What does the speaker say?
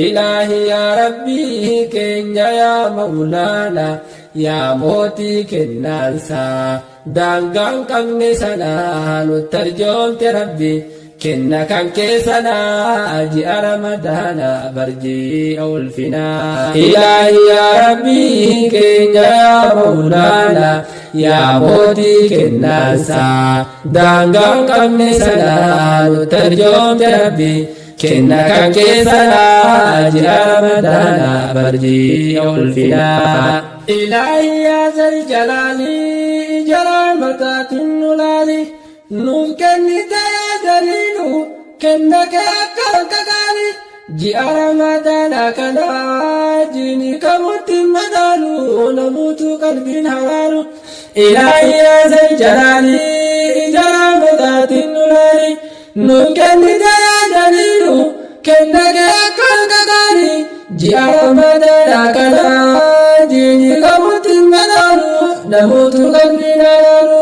Ilaahi yaa Rabbii keenya yaa Mawlaana yaa mootii kennaansaa daangaan qabne sanaa nutti arjoomte Rabbi kenna kan kee sanaa ji'a Ramadaana barji'a ulfinaa. Ilaahi yaa Rabbii keenya yaa Mawlaana yaa mootii kennaansaa daangaan qabne sanaa nutti arjoomte Rabbi kenna kan kee sanaa ji'a Ramadaana barji'a ulfinaa. Ilaahi yaa zal jalaalii ija rahmataatiin nu laali nuuf kennite yaa jaliilu kenna kee akka harka qaali ji'a Ramadaana kana jiini kamutti hin madaalu namuutu qalbiin halaalu. Ilaahi yaa zal jalaalii ija rahmataatiin nu laali nuuf kennite yaa jaliilu kenna kee akka harka qaali ji'a Ramadaana kana jiini kamutti hin madaalu namuutu qalbiin halaalu.